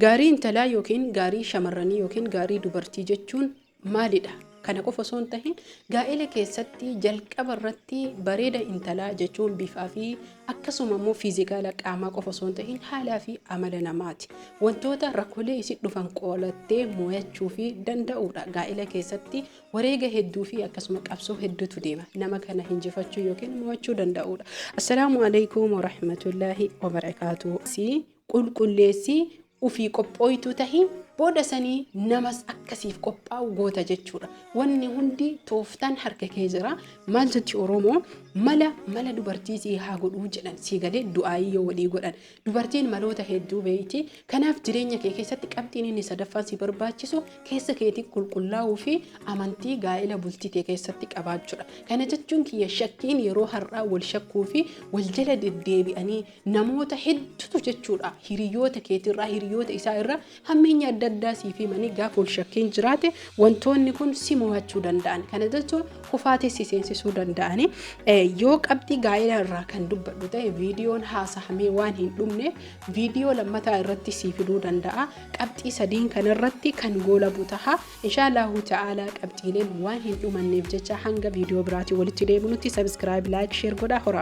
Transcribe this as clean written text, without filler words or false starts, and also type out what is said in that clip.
Gaarii intalaa yookiin gaarii shamarranii yookiin gaarii dubartii jechuun maalidha? Kana qofa osoo hin tahin gaa'ela keessatti jalqaba irratti bareeda intalaa jechuun bifaa fi akkasuma immoo fiizikaala qaamaa qofa osoo hin tahin haalaa fi amala namaati. Wantoota rakkoolee isin dhufan qolattee mo'achuu fi danda'uudha. Gaa'ela keessatti wareega hedduu fi akkasuma qabsoo hedduutu deema. Nama kana hinjifachuu yookiin mo'achuu danda'uudha. Assalaamu alaikum warahmatullaahi wabarakaatuh. Si qulqulleessii ufii qophooytuu tahi, booda sanii namas akkasiif qophaa'u goota jechuudha. Wanni hundi tooftaan harka kee jira. Maal jetti Oromoo? Mala mala dubartii sii haa godhuu jedhan, sii galee du'aayii yoo walii godhan. Dubartiin maloota hedduu beeyti. Kanaaf jireenya kee keessatti qabxiin inni sadaffaan si barbaachisu keessa keetii qulqullaa'uu fi amantii gaa'ela bultii tee keessatti qabaachuudha. Kana jechuun kiyya shakkiin yeroo har'aa wal shakkuu fi wal jala deddeebi'anii namoota hedduutu jechuudha, hiriyoota keetirraa, hiriyoota isaa irraa hammeenya adda addaa siif himanii, gaafa wal shakkiin jiraate wantoonni kun si mo'achuu danda'an. Kana jechuun kufaatee si seensisuu danda'ani. Yoo qabxii gaa'ela irraa kan dubbadhu ta'e, viidiyoon haasahamee waan hin dhumne viidiyoo lammataa irratti sii fiduu danda'a. Qabxii sadiin kanarratti kan goolabu taha. Inshaallahu ta'ala, qabxiileen waan hin dhumanneef jecha hanga viidiyoo biraatiin walitti deebinutti subscribe, like, share godhaa horaa.